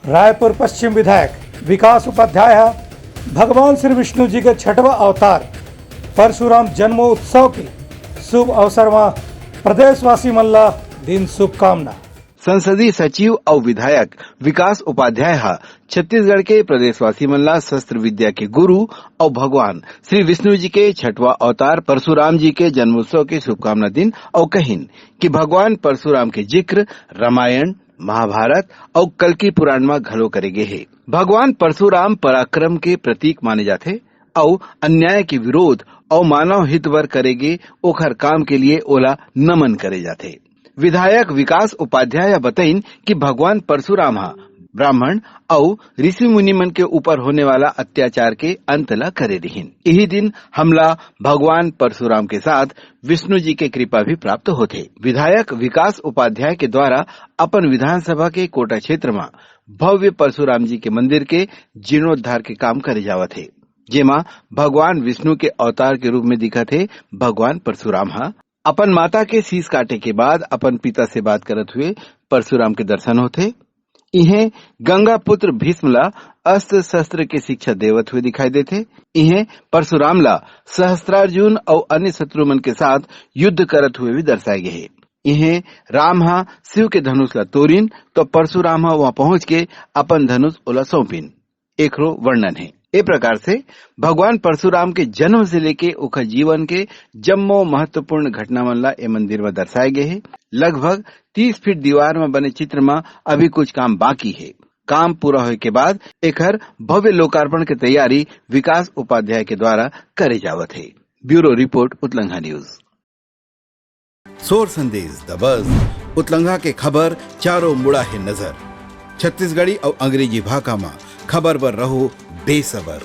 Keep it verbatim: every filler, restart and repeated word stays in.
रायपुर पश्चिम विधायक विकास उपाध्याय ह भगवान श्री विष्णु जी के छठवा अवतार परशुराम जन्मोत्सव के शुभ अवसर म प्रदेशवासी मन ला दिन शुभकामना। संसदीय सचिव अउ विधायक विकास उपाध्याय ह छत्तीसगढ़ के प्रदेशवासी मन ला शस्त्र विद्या के गुरु अउ भगवान श्री विष्णु जी के छठवा अवतार परशुराम जी के जन्मोत्सव के शुभकामना दिन अउ कहिन कि भगवान परशुराम के जिक्र रामायण, महाभारत अउ कल्कि पुराण म घलो करे गे हे। भगवान परशुराम पराक्रम के प्रतीक माने जाथे अउ अन्याय के विरोध अउ मानव हित बर करे गे ओखर काम के लिए ओला नमन करे जाथे। विधायक विकास उपाध्याय ह बतइन कि भगवान परशुराम ह ब्राह्मण अउ ऋषि मुनि मन के ऊपर होने वाला अत्याचार के अंत ल करे रिहिन। इही दिन हमला भगवान परशुराम के साथ विष्णु जी के कृपा भी प्राप्त होथे। विधायक विकास उपाध्याय के द्वारा अपन विधानसभा के कोटा क्षेत्र म भव्य परशुराम जी के मंदिर के जीर्णोद्धार के काम करे जावत हे, जेमा भगवान विष्णु के अवतार के रूप में दिखत हे भगवान परशुराम ह अपन माता के शीश काटे के बाद अपन पिता से बात करत हुए परशुराम के दर्शन होथे। इहें गंगा पुत्र भीष्म ला अस्त्र शस्त्र के शिक्षा देवत हुए दिखाई देथे। इहें परशुराम ला सहस्त्रार्जुन अउ अन्य शत्रु मन के साथ युद्ध करत हुए भी दर्शाए गे हे। इहें राम ह शिव के धनुष ला तोरिन तो परशुराम ह वहां पहुंच के अपन धनुष ओला सौंपिन। एकरो वर्णन हे। ए प्रकार से भगवान परशुराम के जन्म से लेके ओखर जीवन के जम्मो महत्वपूर्ण घटना मन ला ए मंदिर म दर्शाए गे हे। लगभग तीस फीट दीवार म बने चित्र म अभी कुछ काम बाकी हे। काम पूरा होए के बाद एखर भव्य लोकार्पण के तैयारी विकास उपाध्याय के द्वारा करे जावत हे। Bureau report, Utlangha news. सोर संदेश दबस, उतलंघा के खबर चारों मुड़ा हे नजर। छत्तीसगढ़ी अउ अंग्रेजी भाखा म खबर बर रहो बेसबर।